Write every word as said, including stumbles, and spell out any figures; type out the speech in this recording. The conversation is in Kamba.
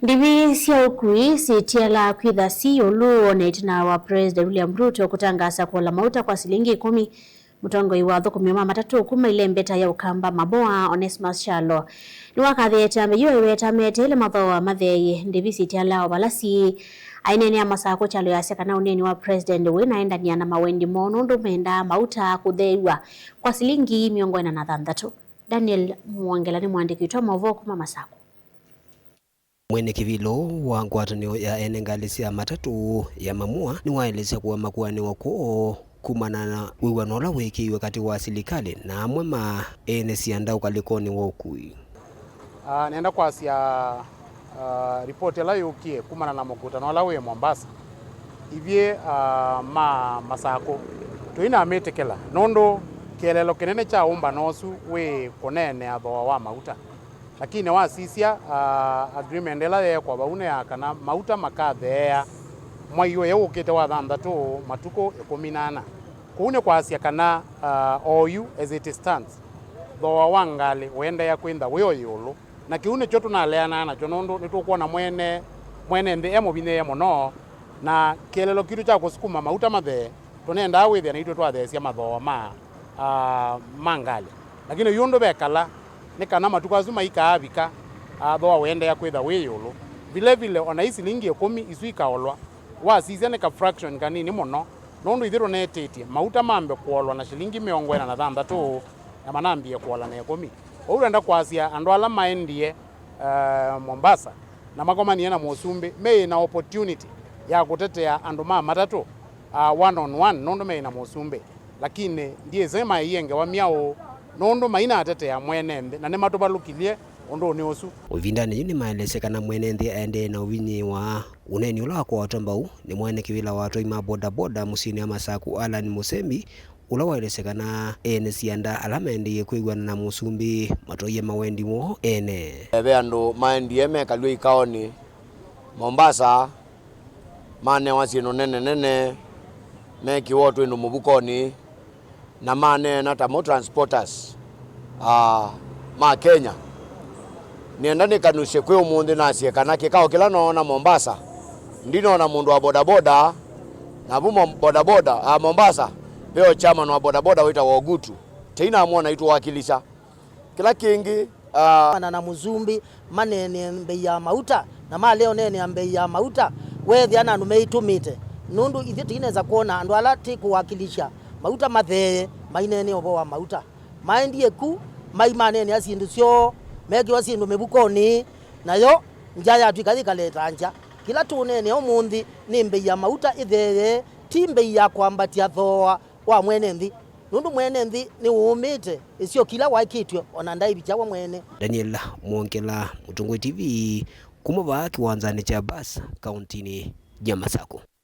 Ndivi sya ũkui sitialaa kwĩtha syĩ ĩũlũ o na ĩtina wa President William Ruto kũtangaasa kũola mauta kwa silingi ĩkũmi. Mũtongoi wa athũkũmi ma matatũ kuma ilembeta ya Ũkamba Maboa, Onesmus Kyalo, nĩwakathĩĩte ambe yu aiweta meteele mathooa matheeye ndivi sitialaa o vala syĩ. Aineenea Masakũ, Kyalo easya kana ũneeni wa President wĩnaendany'a na mawendi moo nũndũ mendaa mauta kũtheew'a kwa silingi mĩongo ĩna na thanthatũ. Daniel Mwongela nĩ mũandĩki witũ wa maũvoo kuma Masakũ. Mwene kĩvĩlo wa ngwatanĩo ya ene ngalĩ sya matatũ ya Mamua nĩwaelesya kũema kũanĩwa kwoo kumana na wĩw'ano ũla wĩkĩiwe katĩ wa silikalĩ na amwe ma ene sianda ũkalĩkonĩ wa ũkui. Ah, nenda kwasya, ah, ripoti ĩla yũkie kumana na mũkutano ũla wĩ Mombasa. Ithyĩ, ah, ma Masakũ tũinamĩtĩkĩla nũndũ kĩeleelo kĩnene kya ũmbano ũsu wĩ kũneenea thooa wa mauta. Lakini wasisya, ah, agreement ĩla yeekwa vau nĩ ya kana mauta makatheea mwai ũyũ ũkĩte wa thanthatũ matukũ ĩkũmi na ana. Kũu nĩ kwasya kana, ah, oyu as it stands, thooa wa ngalĩ ũendeea kwĩntha wĩ o ĩũlũ. Na kĩu nĩkyo tũnaleanaa nakyo nũndũ nĩtũkwona mwene, mwene nthĩ e mũvinyĩĩe mũno, na kĩeleelo kitũ kya kũsukuma mauta mathee, tũnendaa wĩthĩa naitũ twatheesya mathooa ma, ah, ma ngalĩ. Lakini yu ũndũ vekala, nĩ kana matukũ asu maikaavika, ah, thooa ũendeea kwĩtha wĩ ĩũlũ. Vile vile, o na i silingi ĩkũmi isu ikaolwa, wasisya nĩ ka fraction kanini mũno, nũndũ ithyĩ tũnetĩtye mauta mambe kũolwa na silingi mĩongo ĩna na thanthatũ, na manambie kũola na ĩkũmi. Kwoou ndwenda kwasya andũ ala maendie, eh, Mombasa na makomanie na mũsumbĩ me na opportunity ya kũtetea andũ ma matatũ, ah, one on one nũndũ me na mũsumbĩ. Lakini ndyĩsĩ maĩie ngewa myaũ nũndũ mainatetea mwene nthĩ na nĩmatũvalũkilye ũndũnĩ ũsu. Ĩvindanĩ yĩu nĩmaelesye kana mwene nthĩ aendee na ũvinyĩĩwa ũneeni ũla wakwatwa mbau nĩ mwene kĩvĩla wa atwai ma bodaboda mũsyĩnĩ wa Masakũ, Allan Mũsembi, ũla waelesye kana ene sianda ala maendie kwĩw'ana na mũsumbĩ matwaie mawendi moo ene. Ve andũ maendie mekalw'e ikaonĩ Mombasa, manewa syĩndũ nene nene, mekĩwa o twĩndũ mũvukonĩ, na maneena ta mo transporters, ah, ma Kenya. Nĩenda nĩkanusye kwĩ ũmũnthĩ nasye kana kĩkao kĩla noona Mombasa, ndinoona mũndũ wa bodaboda, na vu mo-, bodaboda, ah, Mombasa, ve o chairman wa bodaboda wĩtawa Ogutu. Tei namwona aitũwakilisha. Kĩla kĩngĩ, ah, na, na mũsumbĩ maneenee mbei ya mauta, na malea ũneenea mbei ya mauta, weethĩa na andũ meitũmĩte, nũndũ ithyĩ tũinesa kwona andũ ala tĩkũwakilisha mauta matheeye maineenea ũvoo wa mauta. Maendie ku, mai maneenea syĩndũ syoo, mekĩwa syĩndũ mĩvukonĩ, nayo ngya yatw'ĩka yĩkaleta ngya. Kĩla tũũneenea ũmũnthĩ nĩ mbei ya mauta ĩtheeye, ti mbei ya kwambatya thooa wa mwene nthĩ, nũndũ mwene nthĩ nĩwũũmĩte ĩsio kĩla waĩkĩtw'e, o na ndaivikya we mwene. Daniel Mwongela, Mũtongoi T V, kuma vaa kĩwanzanĩ kya bus kauntinĩ ya Masakũ.